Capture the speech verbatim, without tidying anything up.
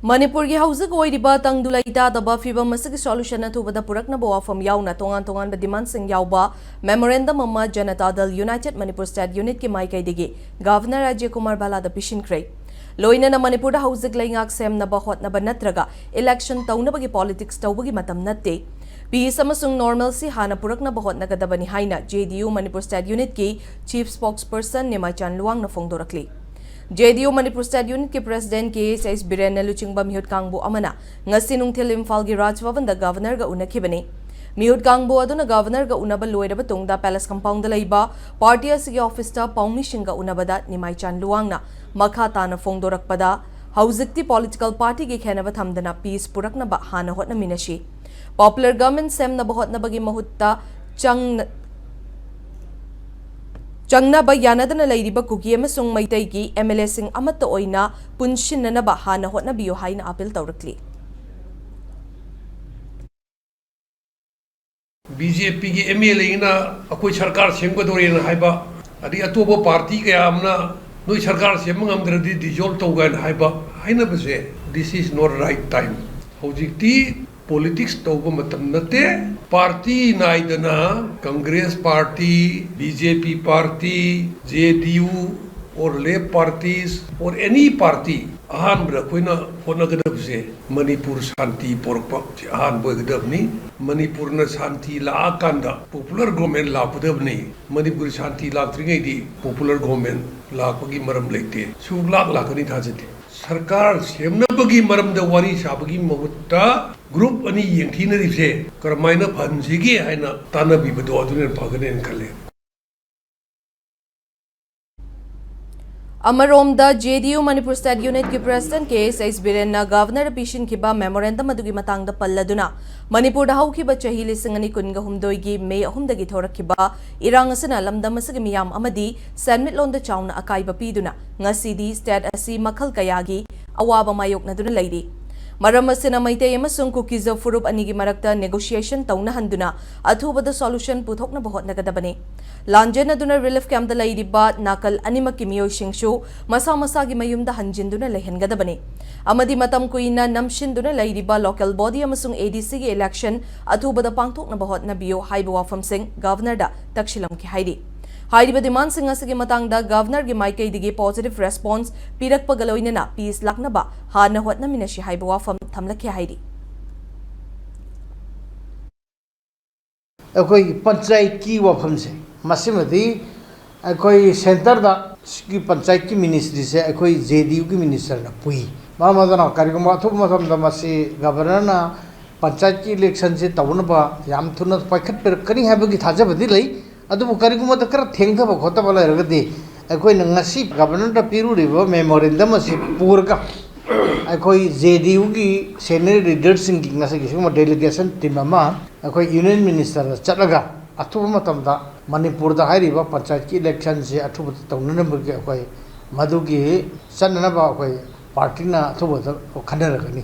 ꯃꯅꯤꯄꯨꯔꯒꯤ ꯍꯧꯖꯤꯛ ꯑꯣꯏꯔꯤꯕ ꯇꯪꯗꯨ ꯂꯩꯇꯥꯗꯕ ꯐꯤꯕꯝ ꯑꯁꯤꯒꯤ solution ꯑꯊꯨꯕꯗ ꯄꯨꯔꯛꯅꯕ ꯋꯥꯐꯝ ꯌꯥꯎꯅ ꯇꯣꯉꯥꯟ ꯇꯣꯉꯥꯟꯕ demandꯁꯤꯡ ꯌꯥꯎꯕ memorandum ꯑꯃ ꯖꯅꯇꯥ ꯗꯜ United Manipur State Unitꯀꯤ ꯃꯥꯏꯀꯩꯗꯒꯤ Governor ꯑꯖꯌ ꯀꯨꯃꯥꯔ ꯚꯜꯂꯥꯗ ꯄꯤꯁꯤꯟꯈ꯭ꯔꯦ꯫ ꯂꯣꯏꯅꯅ ꯃꯅꯤꯄꯨꯔꯗ ꯍꯧꯖꯤꯛ ꯂꯩꯉꯥꯛ ꯁꯦꯝꯅꯕ ꯍꯣꯠꯅꯕ ꯅꯠꯇ꯭ꯔꯒ election ꯇꯧꯅꯕꯒꯤ politics ꯇꯧꯕꯒꯤ ꯃꯇꯝ ꯅꯠꯇꯦ꯫ Peace ꯑꯃꯁꯨꯡ normalcy ꯍꯥꯟꯅ ꯄꯨꯔꯛꯅꯕ ꯍꯣꯠꯅꯒꯗꯕꯅꯤ ꯍꯥꯏꯅ JDU Manipur State Unitꯀꯤ Chief Spokesperson ꯅꯤꯃꯥꯏꯆꯥꯟ ꯂꯨꯋꯥꯡꯅ ꯐꯣꯡꯗꯣꯔꯛꯂꯤ꯫ JDU Manipur State Unitꯀꯤ President KSH ꯕꯤꯔꯦꯟꯅ ꯂꯨꯆꯤꯡꯕ ꯃꯤꯍꯨꯠ ꯀꯥꯡꯕꯨ ꯑꯃꯅ ꯉꯁꯤ ꯅꯨꯡꯊꯤꯜ ꯏꯝꯐꯥꯜꯒꯤ ꯔꯥꯖ ꯚꯕꯟꯗ Governorꯒ ꯎꯅꯈꯤꯕꯅꯤ꯫ ꯃꯤꯍꯨꯠ ꯀꯥꯡꯕꯨ ꯑꯗꯨꯅ Governorꯒ ꯎꯅꯕ ꯂꯣꯏꯔꯕ ꯇꯨꯡꯗ Palace Compoundꯗ ꯂꯩꯕ party ꯑꯁꯤꯒꯤ officeꯇ ꯄꯥꯎꯃꯤꯁꯤꯡꯒ ꯎꯅꯕꯗ ꯅꯤꯃꯥꯏꯆꯥꯟ ꯂꯨꯋꯥꯡꯅ ꯃꯈꯥ ꯇꯥꯅ ꯐꯣꯡꯗꯣꯔꯛꯄꯗ, ꯍꯧꯖꯤꯛꯇꯤ political partyꯒꯤ ꯈꯦꯟꯅꯕ ꯊꯝꯗꯅ peace ꯄꯨꯔꯛꯅꯕ ꯍꯥꯟꯅ ꯍꯣꯠꯅꯃꯤꯟꯅꯁꯤ꯫ Popular government ꯁꯦꯝꯅꯕ ꯍꯣꯠꯅꯕꯒꯤ ꯃꯍꯨꯠꯇ ꯆꯪ-, ꯆꯪꯅꯕ ꯌꯥꯅꯗꯅ ꯂꯩꯔꯤꯕ ꯀꯨꯀꯤ ꯑꯃꯁꯨꯡ ꯃꯩꯇꯩꯒꯤ MLAꯁꯤꯡ ꯑꯃꯠꯇ ꯑꯣꯏꯅ ꯄꯨꯟꯁꯤꯟꯅꯅꯕ ꯍꯥꯟꯅ ꯍꯣꯠꯅꯕꯤꯌꯨ ꯍꯥꯏꯅ appeal ꯇꯧꯔꯛꯂꯤ꯫ BJPꯒꯤ MLAꯅ ꯑꯩꯈꯣꯏ ꯁꯔꯀꯥꯔ ꯁꯦꯝꯒꯗꯧꯔꯦꯅ ꯍꯥꯏꯕ, ꯑꯗꯩ ꯑꯇꯣꯞꯄ party ꯀꯌꯥ ꯑꯃꯅ ꯅꯣꯏ ꯁꯔꯀꯥꯔ ꯁꯦꯝꯕ ꯉꯝꯗ꯭ꯔꯗꯤ dissolve ꯇꯧ ꯀꯥꯏꯅ ꯍꯥꯏꯕ, ꯍꯥꯏꯅꯕꯁꯦ, this is not right time꯫ ꯍꯧꯖꯤꯛꯇꯤ politics ꯇꯧꯕ ꯃꯇꯝ ꯅꯠꯇꯦ꯫ Party ꯅꯥꯏꯗꯅ Congress party, BJP party, JDU or left parties or any party ꯑꯍꯥꯟꯕꯗ ꯑꯩꯈꯣꯏꯅ ꯍꯣꯠꯅꯒꯗꯕꯁꯦ ꯃꯅꯤꯄꯨꯔ ꯁꯥꯟꯇꯤ ꯄꯣꯔꯛꯄ ꯁꯤ ꯑꯍꯥꯟꯕ ꯑꯣꯏꯒꯗꯕꯅꯤ꯫ ꯃꯅꯤꯄꯨꯔꯅ ꯁꯥꯟꯇꯤ ꯂꯥꯛꯑꯀꯥꯟꯗ popular government ꯂꯥꯛꯀꯗꯕꯅꯤ꯫ ꯃꯅꯤꯄꯨꯔ ꯁꯥꯟꯇꯤ ꯂꯥꯛꯇ꯭ꯔꯤꯉꯩꯗꯤ popular government ꯂꯥꯛꯄꯒꯤ ꯃꯔꯝ ꯂꯩꯇꯦ꯫ ꯁꯨꯛꯂꯥꯛ ꯂꯥꯛꯀꯅꯤ ꯊꯥꯖꯗꯦ꯫ ꯁꯔꯀꯥꯔ ꯁꯦꯝꯅꯕꯒꯤ ꯃꯔꯝꯗ ꯋꯥꯔꯤ ꯁꯥꯕꯒꯤ ꯃꯍꯨꯠꯇ group ꯑꯅꯤ ꯌꯦꯡꯊꯤꯅꯔꯤꯕꯁꯦ ꯀꯔꯝꯍꯥꯏꯅ ꯐꯍꯟꯁꯤꯒꯦ ꯍꯥꯏꯅ ꯇꯥꯟꯅꯕꯤꯕꯗꯣ ꯑꯗꯨꯅ ꯐꯒꯅꯦꯅ ꯈꯜꯂꯦ꯫ ꯑꯃꯔꯣꯝꯗ, JDU Manipur State Unitꯀꯤ President KSH ꯕꯤꯔꯦꯟꯅ Governorꯗ ꯄꯤꯁꯤꯟꯈꯤꯕ memorandum ꯑꯗꯨꯒꯤ ꯃꯇꯥꯡꯗ ꯄꯜꯂꯗꯨꯅ, ꯃꯅꯤꯄꯨꯔꯗ ꯍꯧꯈꯤꯕ ꯆꯍꯤ ꯂꯤꯁꯤꯡ ꯑꯅꯤ ꯀꯨꯟꯒ ꯍꯨꯝꯗꯣꯏꯒꯤ May ꯑꯍꯨꯝꯗꯒꯤ ꯊꯣꯔꯛꯈꯤꯕ ꯏꯔꯥꯡ ꯑꯁꯤꯅ ꯂꯝꯗꯝ ꯑꯁꯤꯒꯤ ꯃꯤꯌꯥꯝ ꯑꯃꯗꯤ ꯁꯦꯟꯃꯤꯠꯂꯣꯟꯗ ꯆꯥꯎꯅ ꯑꯀꯥꯏꯕ ꯄꯤꯗꯨꯅ ꯉꯁꯤꯗꯤ state ꯑꯁꯤ ꯃꯈꯜ ꯀꯌꯥꯒꯤ ꯑꯋꯥꯕ ꯃꯥꯌꯣꯛꯅꯗꯨꯅ ꯂꯩꯔꯤ꯫ ꯃꯔꯝ ꯑꯁꯤꯅ ꯃꯩꯇꯩ ꯑꯃꯁꯨꯡ ꯀꯨꯀꯤꯖ ꯐꯨꯔꯨꯞ ꯑꯅꯤꯒꯤ ꯃꯔꯛꯇ negotiation ꯇꯧꯅꯍꯟꯗꯨꯅ ꯑꯊꯨꯕꯗ solution ꯄꯨꯊꯣꯛꯅꯕ ꯍꯣꯠꯅꯒꯗꯕꯅꯤ꯫ ꯂꯥꯟꯖꯦꯟꯅꯗꯨꯅ relief camp ꯇ ꯂꯩꯔꯤꯕ ꯅꯥꯀꯜ ꯑꯅꯤꯃꯛꯀꯤ ꯃꯤꯑꯣꯏꯁꯤꯡꯁꯨ ꯃꯁꯥ ꯃꯁꯥꯒꯤ ꯃꯌꯨꯝꯗ ꯍꯟꯖꯤꯟꯗꯨꯅ ꯂꯩꯍꯟꯒꯗꯕꯅꯤ ꯑꯃꯗꯤ ꯃꯇꯝ ꯀꯨꯏꯅ ꯅꯝꯁꯤꯟꯗꯨꯅ ꯂꯩꯔꯤꯕ local body ꯑꯃꯁꯨꯡ A D C ꯒꯤ election ꯑꯊꯨꯕꯗ ꯄꯥꯡꯊꯣꯛꯅꯕ ꯍꯣꯠꯅꯕꯤꯌꯨ ꯍꯥꯏꯕ ꯋꯥꯐꯝꯁꯤꯡ Governor ꯗ ꯇꯛꯁꯤꯜꯂꯝꯈꯤ ꯍꯥꯏꯔꯤ꯫ ꯍꯥꯏꯔꯤꯕ demand ꯁꯤꯡ ꯑꯁꯤꯒꯤ ꯃꯇꯥꯡꯗ Governor ꯒꯤ ꯃꯥꯏꯀꯩꯗꯒꯤ positive response ꯄꯤꯔꯛꯄꯒ ꯂꯣꯏꯅꯅ peace ꯂꯥꯛꯅꯕ ꯍꯥꯟꯅ ꯍꯣꯠꯅꯃꯤꯟꯅꯁꯤ ꯍꯥꯏꯕ ꯋꯥꯐꯝ ꯊꯝꯂꯛꯈꯤ ꯍꯥꯏꯔꯤ꯫ ꯑꯩꯈꯣꯏꯒꯤ ꯄꯟꯆꯥꯌꯠꯀꯤ ꯋꯥꯐꯝꯁꯦ, ꯃꯁꯤꯃꯗꯤ ꯑꯩꯈꯣꯏ centre ꯗ ꯁꯤꯒꯤ ꯄꯟꯆꯥꯌꯠꯀꯤ ministry ꯁꯦ ꯑꯩꯈꯣꯏ J D U ꯒꯤ minister ꯅ ꯄꯨꯏ꯫ ꯃꯔꯝ ꯑꯗꯨꯅ ꯀꯔꯤꯒꯨꯝꯕ ꯑꯊꯨꯕ ꯃꯇꯝꯗ ꯃꯁꯤ Governor ꯅ ꯄꯟꯆꯥꯌꯠꯀꯤ election ꯁꯦ ꯇꯧꯅꯕ ꯌꯥꯝ ꯊꯨꯅ ꯄꯥꯏꯈꯠꯄꯤꯔꯛꯀꯅꯤ ꯍꯥꯏꯕꯒꯤ ꯊꯥꯖꯕꯗꯤ ꯂꯩ꯫ ꯑꯗꯨꯕꯨ ꯀꯔꯤꯒꯨꯝꯕꯗ ꯈꯔ ꯊꯦꯡꯊꯕ ꯈꯣꯠꯊꯕ ꯂꯩꯔꯒꯗꯤ ꯑꯩꯈꯣꯏꯅ ꯉꯁꯤ Governor ꯗ ꯄꯤꯔꯨꯔꯤꯕ memorandum ꯑꯁꯤ ꯄꯨꯔꯒ ꯑꯩꯈꯣꯏ J D U ꯒꯤ senior leader ꯁꯤꯡꯒꯤ ꯉꯁꯤꯒꯤ ꯁꯤꯒꯨꯝꯕ delegation team ꯑꯃ ꯑꯩꯈꯣꯏ Union Minister ꯗ ꯆꯠꯂꯒ ꯑꯊꯨꯕ ꯃꯇꯝꯗ ꯃꯅꯤꯄꯨꯔꯗ ꯍꯥꯏꯔꯤꯕ ꯄꯟꯆꯥꯌꯠꯀꯤ election ꯁꯦ ꯑꯊꯨꯕꯗ ꯇꯧꯅꯅꯕꯒꯤ ꯑꯩꯈꯣꯏ ꯃꯗꯨꯒꯤ ꯆꯠꯅꯅꯕ ꯑꯩꯈꯣꯏ party ꯅ ꯑꯊꯨꯕꯗ ꯈꯟꯅꯔꯒꯅꯤ꯫